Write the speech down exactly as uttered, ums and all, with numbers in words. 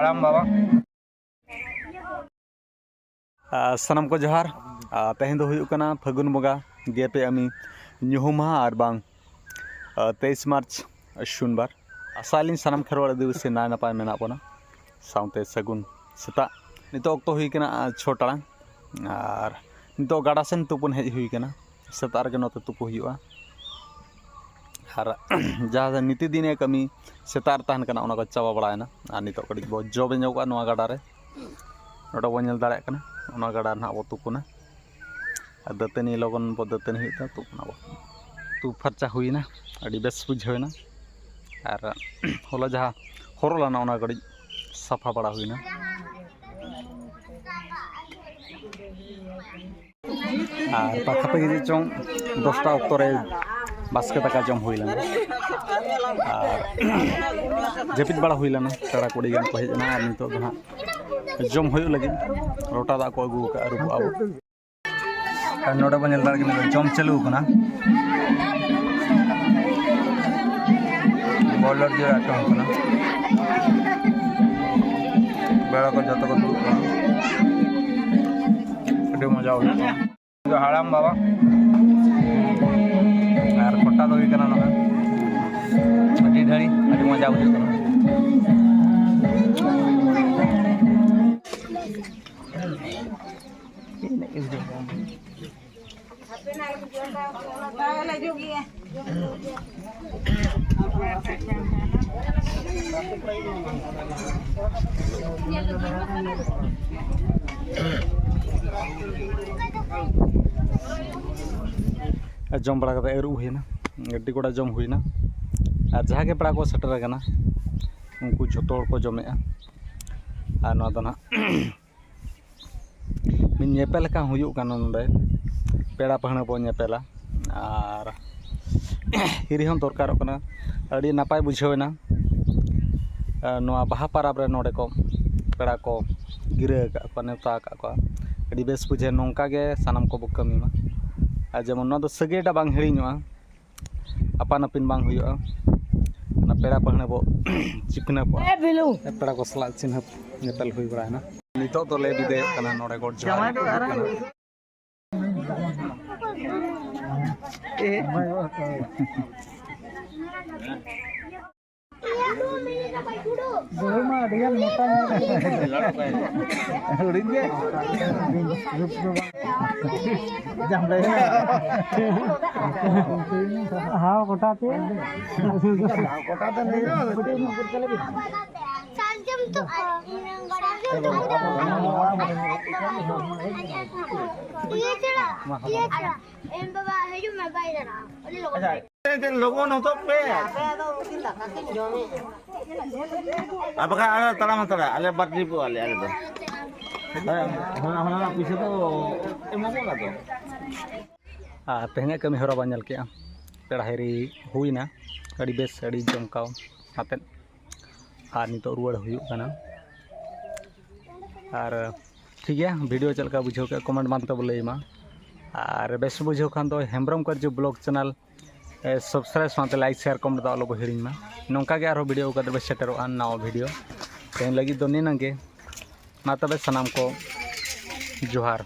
ᱨᱟᱢ ᱵᱟᱵᱟ᱾ ᱟᱨ ᱥᱟᱱᱟᱢ ᱠᱚ ᱡᱚᱦᱟᱨ᱾ ᱟᱨ ᱛᱮᱦᱮᱧ ᱫᱚ ᱦᱩᱭᱩᱜ ᱠᱟᱱᱟ ᱯᱷᱟᱹᱜᱩᱱ ᱵᱚᱸᱜᱟ ᱜᱮᱯᱮ ᱟᱢᱤ ᱧᱩᱦᱩᱢ ᱢᱟᱦᱟ ᱟᱨ ᱵᱟᱝ, ᱟᱨ, ᱛᱮᱭᱤᱥ ᱢᱟᱨᱪ ᱥᱩᱱᱵᱟᱨ᱾ ᱟᱥᱟᱭᱟᱞᱤᱧ ᱥᱟᱱᱟᱢ ᱠᱷᱮᱨᱣᱟᱲ ᱟᱹᱫᱤᱵᱟᱹᱥᱤ ᱱᱟᱭ ᱱᱟᱯᱟᱭ ᱢᱮᱱᱟᱜ ᱵᱚᱱᱟ, ᱥᱟᱶᱛᱮ ᱥᱟᱹᱜᱩᱱ ᱥᱮᱛᱟᱜ᱾ ᱱᱤᱛᱚᱜ ᱚᱠᱛᱚ ᱦᱩᱭ ᱠᱟᱱᱟ, ᱟᱨ, ᱪᱷᱚ ᱴᱟᱲᱟᱝ᱾ ᱟᱨ ᱱᱤᱛᱚᱜ ᱜᱟᱰᱟ ᱥᱮᱱ ᱛᱩᱯᱩᱱ ᱦᱮᱡ ᱦᱩᱭ ᱠᱟᱱᱟ᱾ ᱥᱮᱛᱟᱜ ᱨᱮᱜᱮ ᱱᱚᱛᱮ ᱛᱩᱯᱩ ᱦᱩᱭᱩᱜᱼᱟ᱾ ᱟᱨ ᱡᱟᱦᱟᱸ ᱱᱤᱛᱤ ᱫᱤᱱᱤᱭᱟᱹ ᱠᱟᱹᱢᱤ ᱥᱮᱛᱟᱜ ᱨᱮ ᱛᱟᱦᱮᱱ ᱠᱟᱱᱟ, ᱚᱱᱟ ᱠᱚ ᱪᱟᱵᱟ ᱵᱟᱲᱟᱭᱮᱱᱟ᱾ ᱟᱨ ᱱᱤᱛᱚᱜ ᱠᱟᱹᱴᱤᱡ ᱵᱚ ᱡᱚᱵᱮ ᱧᱚᱜᱚᱜᱼᱟ ᱱᱚᱣᱟ ᱜᱟᱰᱟ ᱨᱮ᱾ ᱱᱚᱰᱮ ᱵᱚ ᱧᱮᱞ ᱫᱟᱲᱮᱭᱟᱜ ᱠᱟᱱᱟ, ᱚᱱᱟ ᱜᱟᱰᱟ ᱨᱮ ᱱᱟᱦᱟᱜ ᱵᱚ ᱛᱩᱯᱩᱱᱟ᱾ ᱟᱨ ᱫᱟᱹᱛᱟᱹᱱᱤ ᱞᱚᱜᱚᱱ ᱵᱚ ᱫᱟᱹᱛᱟᱹᱱᱤ ᱦᱩᱭᱩᱜ ᱛᱟᱵᱚᱱᱟ᱾ ᱛᱩᱯᱩᱱᱟ ᱵᱚ, ᱛᱩᱯ ᱯᱷᱟᱨᱪᱟ ᱦᱩᱭᱱᱟ, ᱟᱹᱰᱤ ᱵᱮᱥ ᱵᱩᱡᱷᱟᱹᱣᱮᱱᱟ᱾ ᱟᱨ ᱦᱚᱞᱟ ᱡᱟᱦᱟᱸ ᱦᱚᱨᱚᱜ ᱞᱮᱱᱟ, ᱚᱱᱟ ᱠᱟᱹᱴᱤᱡ ᱥᱟᱯᱷᱟ ᱵᱟᱲᱟ ᱦᱩᱭᱱᱟ᱾ ᱟᱨ ᱯᱟᱠᱷᱟ ᱯᱟᱠᱷᱤ ᱪᱮᱫ ᱪᱚᱝ ᱫᱚᱥᱴᱟ ᱚᱠᱛᱚ ᱨᱮ ᱵᱟᱥᱠᱮ ᱫᱟᱠᱟ ᱡᱚᱢ ᱦᱩᱭ ᱞᱮᱱᱟ᱾ ᱟᱨ ᱡᱟᱹᱯᱤᱫ ᱵᱟᱲᱟ ᱦᱩᱭ ᱞᱮᱱᱟ᱾ ᱯᱮᱲᱟ ᱠᱚ ᱟᱹᱰᱤ ᱜᱟᱱ ᱠᱚ ᱦᱮᱡ ᱮᱱᱟ᱾ ᱟᱨ ᱱᱤᱛᱚᱜ ᱫᱚ ᱦᱟᱸᱜ ᱡᱚᱢ ᱦᱩᱭᱩᱜ ᱞᱟᱹᱜᱤᱫ ᱞᱚᱴᱟ ᱫᱟᱜ ᱠᱚ ᱟᱹᱜᱩ ᱟᱠᱟᱫᱼᱟ, ᱟᱹᱨᱩᱵᱚᱜᱼᱟ ᱵᱚ᱾ ᱟᱨ ᱱᱚᱰᱮ ᱵᱚᱱ ᱧᱮᱞ ᱫᱟᱲᱮᱭᱟᱜ ᱠᱟᱱᱟ, ᱡᱚᱢ ᱪᱟᱹᱞᱩ ᱟᱠᱟᱱᱟ᱾ ᱵᱚᱞᱚᱨ ᱡᱳᱨ ᱟᱴᱚᱢ ᱠᱟᱱᱟ᱾ ᱯᱮᱲᱟ ᱠᱚ ᱡᱚᱛᱚ ᱠᱚ ᱫᱩᱲᱩᱵ ᱠᱟᱱᱟ᱾ ᱟᱹᱰᱤ ᱢᱚᱡᱟ ᱦᱩᱭᱩᱜ ᱠᱟᱱᱟ᱾ ᱦᱟᱲᱟᱢ ᱵᱟᱵᱟ ᱟᱨ ᱠᱷᱚᱴᱟ ᱫᱚ ᱦᱩᱭ ᱠᱟᱱᱟ ᱱᱚᱜᱼᱚᱭ ᱟᱹᱰᱤ ᱰᱷᱟᱹᱲᱤ, ᱟᱹᱰᱤ ᱢᱚᱡᱟ ᱵᱩᱡᱷᱟᱹᱜ ᱠᱟᱱᱟ᱾ ᱡᱚᱢ ᱵᱟᱲᱟ ᱠᱟᱛᱮ ᱟᱹᱨᱩᱵ ᱦᱩᱭᱱᱟ, ᱟᱹᱰᱤ ᱠᱚᱲᱟ ᱡᱚᱢ ᱦᱩᱭᱱᱟ᱾ ᱟᱨ ᱡᱟᱦᱟᱸ ᱜᱮ ᱯᱮᱲᱟ ᱠᱚ ᱥᱮᱴᱮᱨ ᱟᱠᱟᱱᱟ, ᱩᱱᱠᱩ ᱡᱷᱚᱛᱚ ᱦᱚᱲ ᱠᱚ ᱡᱚᱢᱮᱜᱼᱟ᱾ ᱟᱨ ᱱᱚᱣᱟ ᱫᱚ ᱱᱟᱦᱟᱜ ᱢᱤᱫ ᱧᱮᱯᱮᱞ ᱞᱮᱠᱟ ᱦᱩᱭᱩᱜ ᱠᱟᱱᱟ ᱱᱚᱰᱮ, ᱯᱮᱲᱟ ᱯᱟᱹᱦᱬᱟᱹ ᱵᱚᱱ ᱧᱮᱯᱮᱞᱟ᱾ ᱟᱨ ᱦᱤᱨᱤ ᱦᱚᱸ ᱫᱚᱨᱠᱟᱨᱚᱜ ᱠᱟᱱᱟ᱾ ᱟᱹᱰᱤ ᱱᱟᱯᱟᱭ ᱵᱩᱡᱷᱟᱹᱣ ᱮᱱᱟ, ᱟᱨ ᱱᱚᱣᱟ ᱵᱟᱦᱟ ᱯᱚᱨᱚᱵᱽ ᱨᱮ ᱱᱚᱰᱮ ᱠᱚ ᱯᱮᱲᱟ ᱠᱚ ᱜᱤᱨᱟᱹ ᱟᱠᱟᱫ ᱠᱚᱣᱟ, ᱱᱮᱣᱛᱟ ᱟᱠᱟᱫ ᱠᱚᱣᱟ᱾ ᱟᱹᱰᱤ ᱵᱮᱥ ᱵᱩᱡᱷᱟᱹᱣ᱾ ᱱᱚᱝᱠᱟ ᱜᱮ ᱥᱟᱱᱟᱢ ᱠᱚᱵᱚ ᱠᱟᱹᱢᱤ ᱢᱟ᱾ ᱟᱨ ᱡᱮᱢᱚᱱ ᱱᱚᱣᱟ ᱫᱚ ᱥᱟᱹᱜᱟᱹᱭ ᱴᱟᱜ ᱵᱟᱝ ᱦᱤᱲᱤᱧᱚᱜᱼᱟ, ᱟᱯᱟᱱ ᱟᱹᱯᱤᱱ ᱵᱟᱝ ᱦᱩᱭᱩᱜᱼᱟ᱾ ᱚᱱᱟ ᱯᱮᱲᱟ ᱯᱟᱹᱦᱬᱟᱹ ᱵᱚ ᱪᱤᱠᱱᱟᱹ ᱠᱚᱣᱟ᱾ ᱯᱮᱲᱟ ᱠᱚ ᱥᱟᱞᱟᱜ ᱪᱤᱱᱦᱟᱹᱯ ᱧᱮᱯᱮᱞ ᱦᱩᱭ ᱵᱟᱲᱟᱭᱮᱱᱟ᱾ ᱱᱤᱛᱚᱜ ᱫᱚᱞᱮ ᱵᱤᱫᱟᱹᱭᱚᱜ ᱠᱟᱱᱟ ᱱᱚᱰᱮ ᱜᱚᱰ ᱡᱚᱦᱟᱨ ᱦᱩᱭᱩᱜ ᱠᱟᱱᱟ᱾ ᱵᱩᱨᱩ ᱢᱟ ᱟᱹᱰᱤ ᱜᱟᱱ ᱢᱚᱴᱟ ᱧᱚᱜ ᱜᱮ᱾ ᱦᱩᱰᱤᱧ ᱜᱮ᱾ ᱡᱟᱢ ᱞᱟᱹᱭ ᱢᱮ᱾ ᱦᱟᱣ ᱜᱚᱴᱟ ᱛᱮ᱾ ᱜᱚᱴᱟ ᱛᱮ ᱱᱩᱭ ᱫᱚ᱾ ᱥᱟᱨᱡᱚᱢ ᱛᱚ, ᱥᱟᱨᱡᱚᱢ ᱛᱚ᱾ ᱤᱭᱟᱹ ᱪᱷᱟᱲᱟ, ᱤᱭᱟᱹ ᱪᱷᱟᱲᱟ᱾ ᱮᱢ ᱵᱟᱵᱟ, ᱦᱤᱡᱩᱜ ᱢᱮ, ᱵᱟᱭ ᱫᱟᱬᱟ᱾ ᱟᱹᱰᱤ ᱞᱚᱜᱚᱱ᱾ ᱟᱪᱪᱷᱟ, ᱞᱚᱜᱚᱱ ᱦᱚᱛᱚᱜ ᱯᱮ᱾ ᱟᱯᱮ ᱫᱚ ᱩᱱᱠᱤᱱ ᱫᱟᱠᱟ ᱠᱤᱱ ᱡᱚᱢᱮᱫ᱾ ᱟᱨ ᱵᱟᱠᱷᱟᱱ ᱟᱞᱮ ᱛᱟᱲᱟᱢ ᱦᱟᱛᱟᱲᱟ, ᱟᱞᱮ ᱵᱟᱨ ᱴᱨᱤᱯᱚᱜ ᱟᱞᱮ, ᱟᱞᱮ ᱫᱚ᱾ ᱦᱮᱸ, ᱦᱟᱱᱟ, ᱦᱟᱱᱟ ᱯᱩᱭᱥᱟᱹ ᱫᱚ ᱮᱢᱚᱜᱚᱜ ᱟᱫᱚ᱾ ᱟᱨ ᱛᱮᱦᱮᱧᱟᱜ ᱠᱟᱹᱢᱤ ᱦᱚᱨᱟ ᱵᱚᱱ ᱧᱮᱞ ᱠᱮᱜᱼᱟ᱾ ᱯᱮᱲᱟ ᱦᱤᱨᱤ ᱦᱩᱭᱱᱟ, ᱟᱹᱰᱤ ᱵᱮᱥ, ᱟᱹᱰᱤ ᱡᱚᱢᱠᱟᱣ ᱟᱛᱮᱫ᱾ ᱟᱨ ᱱᱤᱛᱚᱜ ᱨᱩᱣᱟᱹᱲ ᱦᱩᱭᱩᱜ ᱠᱟᱱᱟ᱾ ᱟᱨ ᱴᱷᱤᱠ ᱜᱮᱭᱟ, ᱵᱷᱤᱰᱤᱭᱳ ᱪᱮᱫ ᱞᱮᱠᱟ ᱵᱩᱡᱷᱟᱹᱣ ᱠᱮᱫ, ᱠᱚᱢᱮᱱᱴ ᱢᱟᱱᱛᱮ ᱵᱚ ᱞᱟᱹᱭ ᱢᱟ᱾ ᱟᱨ ᱵᱮᱥ ᱵᱩᱡᱷᱟᱹᱣ ᱠᱷᱟᱱ ᱫᱚ ᱦᱮᱢᱵᱨᱚᱢ ᱠᱟᱨᱡᱩ ᱵᱞᱚᱜ ᱪᱮᱱᱮᱞ ᱥᱟᱵᱥᱠᱨᱟᱭᱤᱵᱽ ᱥᱟᱶᱛᱮ ᱞᱟᱭᱤᱠ, ᱥᱮᱭᱟᱨ, ᱠᱚᱢᱮᱱᱴ ᱫᱚ ᱟᱞᱚ ᱵᱚ ᱦᱤᱲᱤᱧ ᱢᱟ᱾ ᱱᱚᱝᱠᱟ ᱜᱮ ᱟᱨᱦᱚᱸ ᱵᱷᱤᱰᱤᱭᱳ ᱠᱟᱛᱮ ᱵᱚ ᱥᱮᱴᱮᱨᱚᱜᱼᱟ ᱱᱟᱣᱟ ᱵᱷᱤᱰᱤᱭᱳ᱾ ᱛᱮᱦᱮᱧ ᱞᱟᱹᱜᱤᱫ ᱫᱚ ᱱᱤᱱᱟᱹᱝ ᱜᱮ᱾ ᱢᱟ ᱛᱚᱵᱮ ᱥᱟᱱᱟᱢ ᱠᱚ ᱡᱚᱦᱟᱨ᱾